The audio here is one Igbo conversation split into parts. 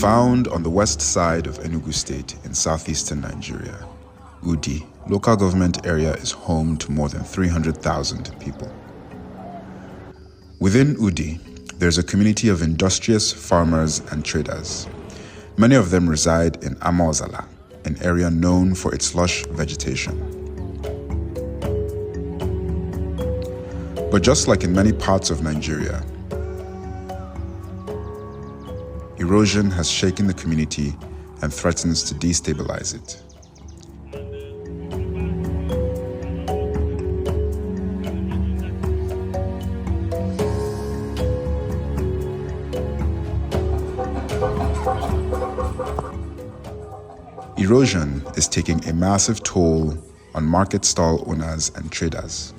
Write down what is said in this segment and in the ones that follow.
Found on the west side of Enugu State in southeastern Nigeria, Udi local government area is home to more than 300,000 people. Within Udi, there's a community of industrious farmers and traders. Many of them reside in Amaozalla, an area known for its lush vegetation. But just like in many parts of Nigeria, erosion has shaken the community and threatens to destabilize it. Erosion is taking a massive toll on market stall owners and traders.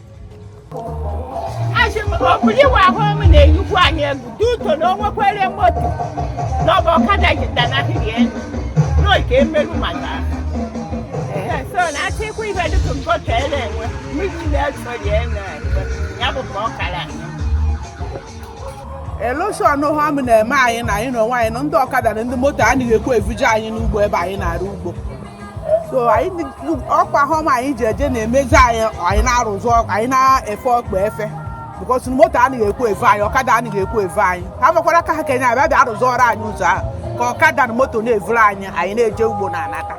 Asị m ọ bụrụ iwe ahụ m na-eyikwu anyị egwu dị ụtọ na o nwekwere moto na ọ bụ ọkada danahịrị elu n'oke emerụ maka ehe so na achịkwa ife dịka nkọta ere enwe mmiri na-esori enu ya bụ ka ọ kara anyị. Erosion ha m na-eme anyị na anyị na onwe anyị na ndị ọkada na ndị moto anaghị ekwe evuje anyị n'ugbo ebe anyị na-arụ ugbo, so anyị ọkpa họm anyị ji eje na-emezi anyị, anyị na-arụzụ, anyị na-efe ọkpa efe because moto anaghị ekwe evu anyị, ọkada anaghị ekwe evu anyị. Ha makwara aka ha kenye abịa bịa arụzụ ọrụ anyị ụzọ ahụ ka ọkada na moto na-evuru anyị, anyị na-eje ugbo na-anata,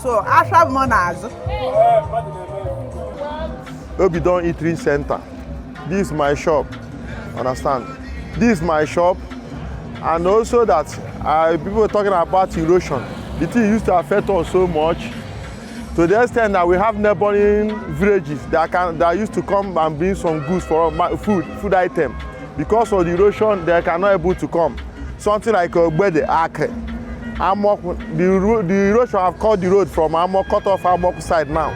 so afịa m na-azụ. Obidon Eatery Center. This is my shop. Understand? This is my shop. And also that people talking about erosion. The thing used to affect us so much to the extent that we have neighboring villages that used to come and bring some goods for food item. Because of the erosion, they cannot able to come. Something like Ogbede, Ake, Amok, the erosion have cut the road from Amok, cut off Amok side now.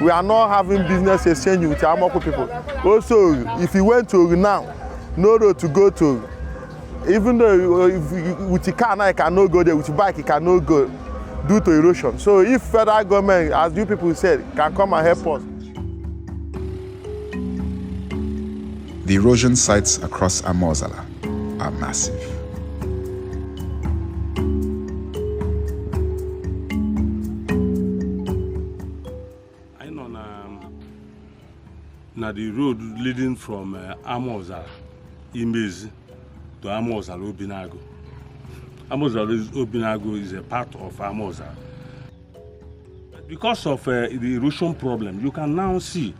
We are not having business exchange with Amok people. Also, if you went to now, no road to go to. Even though if you, with the car now you cannot go there, with the bike you cannot go due to erosion. So if federal government, as you people said, can come and help us. The erosion sites across Amaozalla are massive. Anyị nọ na the road leading from Amaozalla Imezi to Amaozalla Obinagu. Amaozalla Obinagu is a part of Amaozalla. Because of the erosion problem, you can now see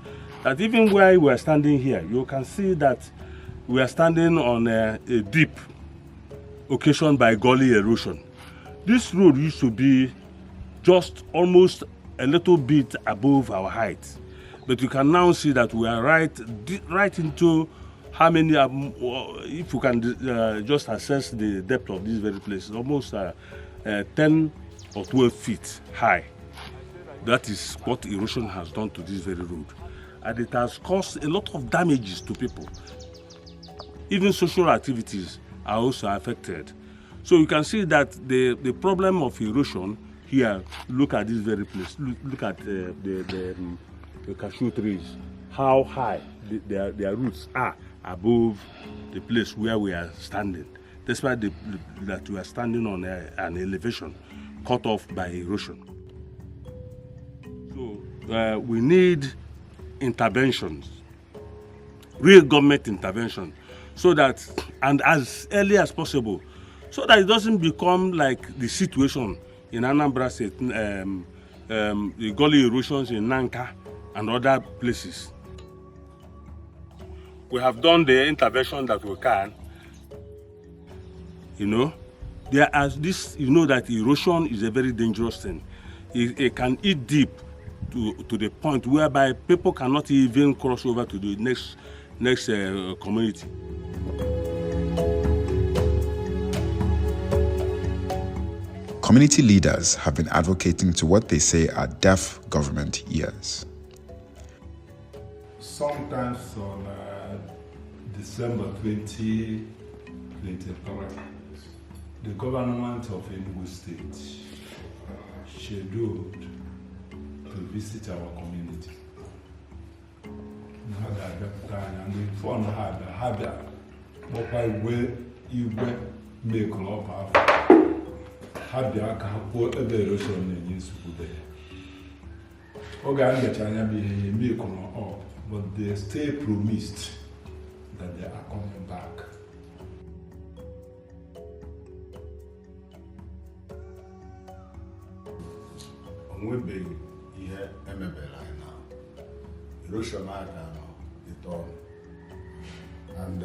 that even where we are standing here, you can see that we are standing on a deep occasioned by gully erosion. This road used to be just almost a little bit above our height, but you can now see that we are right into how many, if you can just assess the depth of this very place, almost 10 or 12 feet high. That is what erosion has done to this very road. And it has caused a lot of damages to people. Even social activities are also affected. So you can see that the problem of erosion here, look at this very place, look at the cashew trees, how high their roots are above the place where we are standing, despite that we are standing on an elevation cut off by erosion. So we need interventions, real government intervention, so that, and as early as possible, so that it doesn't become like the situation in Anambra State, the gully erosions in Nanka and other places. We have done the intervention that we can. You know, there are this, you know that erosion is a very dangerous thing. It can eat deep to the point whereby people cannot even cross over to the next community. Community leaders have been advocating to what they say are deaf government ears. Sometimes on December 2023, the government of Enugu State scheduled to visit our community. Ha ga-abịakwute anyị and before na ha abịa, ha bịa kpọkwa igwe, igwe mekọrọ ọba afọ Ha bịa ka ha kwuo ebe erosion na-enye nsogbu be ya. Oge a nyocha anya bụ ihe ya eme kọrọ up, but they still promised that they are coming back. O nwebeghị ihe emebere anyị na erosion aka nọ ite ọnụ, and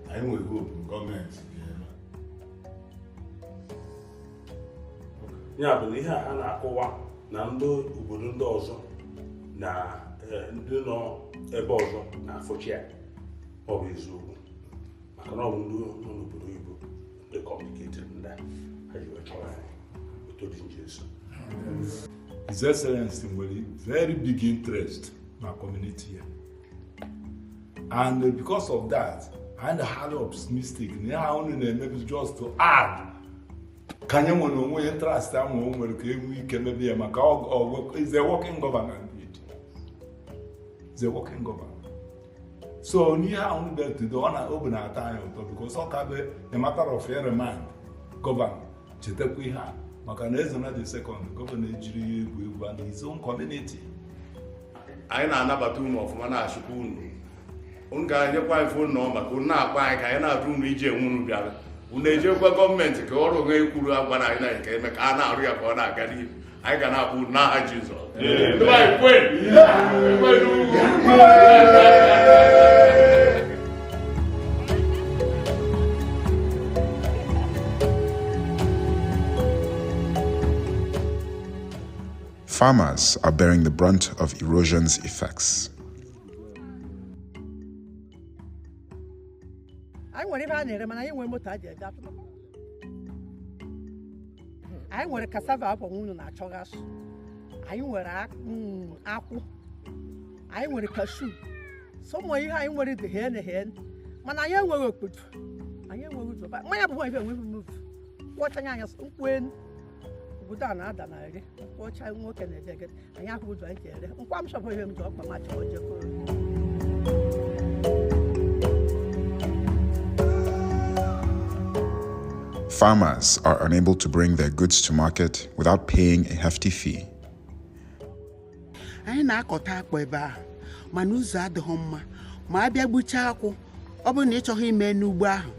anyị nwere hope gọọmenti ga-eme. Ya bụ na ihe a ha na-akụwa na ndị obodo ndị ọzọ na ndị nọ ebe ọzọ na-afụchi ya, ọ bụ eziokwu, maka na ọ bụ ndị nọ n'obodo oyibo ndị complicated ndị a ha ji wee chọrọ anyị otu dị njeso. His Excellency nwere very big interest na community ya, and because of that anyị highly optimistic na ya unu na-emebi just to add ka anyị nwere onwe ya interest ahụ o nwere ka enwe ike mebe ya, maka is a working governor indeed. Is a working governor. So n'ihe ahụ bịa today, ọ na obi na-atọ anyị ụtọ because ọ ka bụ a matter of a remind gọvanọ chetakwa ihe a, maka na Ezona the second gọvanọ ejiri ya egwu egwu na his own community. Anyị na-anabata unu ọfụma, na-achịkwa unu. Unu ga-enyekwa anyị fon nọ maka unu na-akpa anyị ka anyị na-atụ unu ije enwe unu bịara. Unu ejekwa gọọmenti ka ọrụ onwe kwuru agwara anyị na nke eme ka a na-arụ ya ka ọ na-aga n'ihu. Anyị ga na-akpọ unu n'aha Jizọs. Ndị be anyị kwe! Kwe n'ugwu! Farmers are bearing the brunt of erosion's effects. Anyị nwere ebe a na-ere, mana anyị nwere moto a ji eje atụ. Anyị nwere cassava akpọnwụ unu na-achọgasị. Anyị nwere akwụ. Anyị nwere cashew. So ụmụ ihe anyị nwere dị hee na hee, mana anyị enweghị okputu. Anyị enweghị ụzọ. Mmanya bụ ife enweghị mmuvu. Kwọcha anya anyị nkwụ enu. Obodo a na-ada na eri. Kwọcha nwoke na-eje egede. Anyị ahụ ụzọ anyị ji ere. Nkwa m chọbụ ihe m ji ọkpa ma chọọ jekọrọ. Farmers are unable to bring their goods to market without paying a hefty fee. Anyị na-akọta akpụ ebe ahụ, mana ụzọ adịghị mma. Ma abịa gbuchaa akwụ, ọ bụrụ na ị chọghị ime n'ugbo ahụ,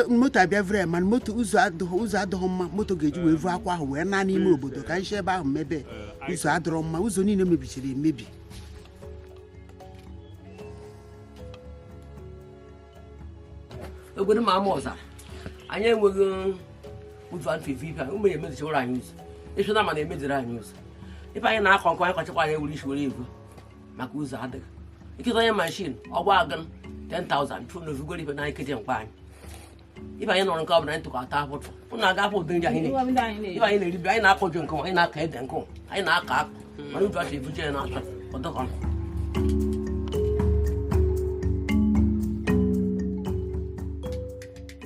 moto abịa vere, mana moto ụzọ adịghị mma, moto ga-eji wee vuo akwụ ahụ wee naa n'ime obodo ka anyị si ebe ahụ mebe. Ụzọ adịrọ mma, ụzọ niile mebichiri emebi. Obodo ma ama ọzara, anyị enweghị ụzọ a mfe ife ụmụ ya emezichara anyị ụzọ. Ịchụ na mana emeziri anyị ụzọ. Ife anyị na-akọ nkọ anyị kọchakwa anyị ewere isi were evu maka ụzọ adịghị. Iketa onye mashin ọgba agụ 10,000 chụ n'ovugoro ife na anyị keje mkpa anyị. Ife anyị nọrọ nke ọ bụla anyị tụkọ ata apụtụ. Ụnụ aga apụ ụdị nri anyị na-eri. Ife anyị na-eribi, anyị na-akọ ji nkụ, anyị na-akọ ede nkụ, anyị na-akọ akpụ, mana ụzọ achọ ebuje ya na-achọ ọdọkọ.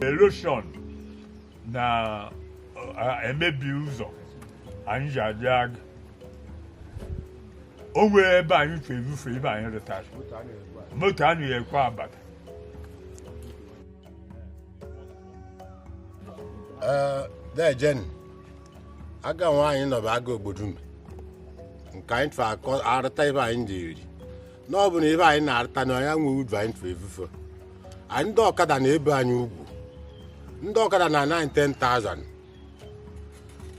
Erosion na emebi ụzọ anyị ji adị aga. O nwere ebe anyị fe ebufe ebe anyị rịtara. Moto anyị ekwe abata. Dejen, aga nwaanyị nọ bụ aga obodo m. Nke anyị tụ akọ arịta ebe anyị dị eri. Na ọ bụ na ebe anyị na-arịta na ya nwe uru anyị tụ efufe. Anyị ndị ọkada na-ebe anyị ugwu. Ndị ọkada na 9-10,000.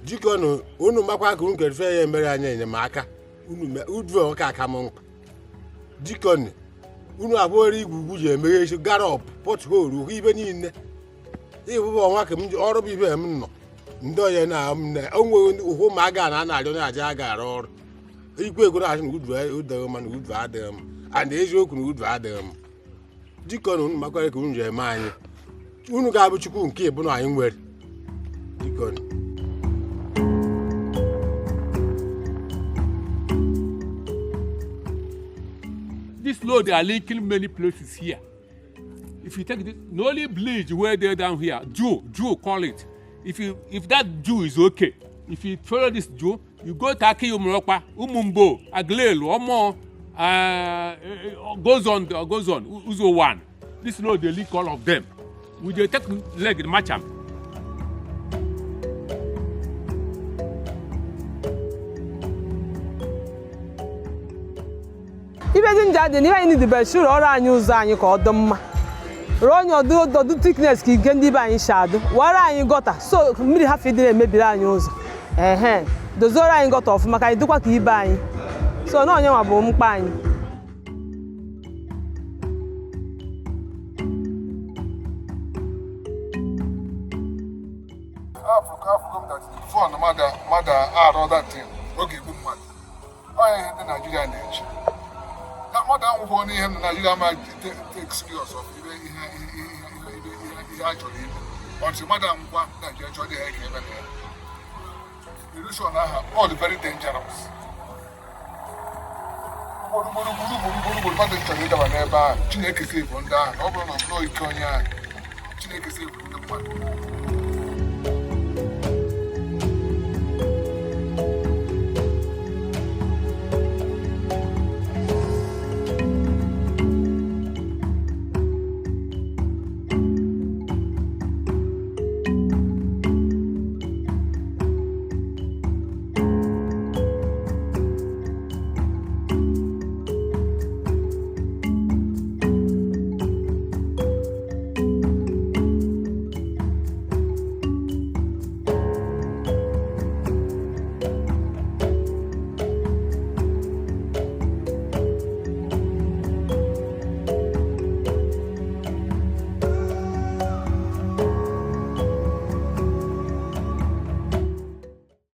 Jikọnụ unu makwa ka unu kerefe ya emere anyị enyemaka. Unu udu ọka aka m mkpa. Jikọnụ unu abụọrọ igwe ugwu ji emeghe isi garọp pọtholu hụ ibe niile. Ịbụbụ ọnwa ka m ji ọrụ bụ ibe m nọ. Ndị onye na m na onwe ụhụ ma aga na na-arịọ na-aja aga arụ ọrụ. Ikwe ego na-asị na udu adịghị mma na udu adịghị mma. And eziokwu na udu adịghị mma. Jikọnụ unu makwara ka unu ji eme anyị. Unu ga-abụ Chukwu nke ịbụ na anyị nwere. Jikọnụ. This road are linking many places here. If you take this, the only bridge where they're down here, Jew call it. If that Jew is okay, if you follow this Jew, you go to Aki Umurokpa, Umumbo, Aglelu, Omo, goes on, Uzo one. This road they link all of them. We dey take leg match am. Ibe dị nja dị n'ihe anyị dịbe shi rụọrọ anyị ụzọ anyị ka ọ dị mma, rụọ onye ọdụ ọdụ thickness ka ike ndị be anyị si adụ, wara anyị gutter so mmiri hafụ ịdị na-emebiri anyị ụzọ, ehe, dozioro anyị gutter ọfụma ka anyị dịkwa ka ibe anyị. So na onye nwa bụ mkpa anyị. Afụgo m that before na mmadụ arụ that thing, ọ ga-egbu mmadụ. Ọ ya ihe ndị Naijiria na-eche na mmadụ anwụghị n'ihe na Naijiria ma take serious of ibe ihe ihe ihe ihe ihe ihe a chọrọ ime ọtụ mmadụ anwụkwa. Naijiria chọrọ ihe ka eme na ya erosion aha, all very dangerous. Ugboro ugboro ugboro ugboro ugboro ugboro mmadụ chọrọ ịdaba n'ebe ahụ. Chineke save ndị ahụ na ọ bụrụ na ọ bụrụ ike onye ahụ, Chineke save ndị mmadụ.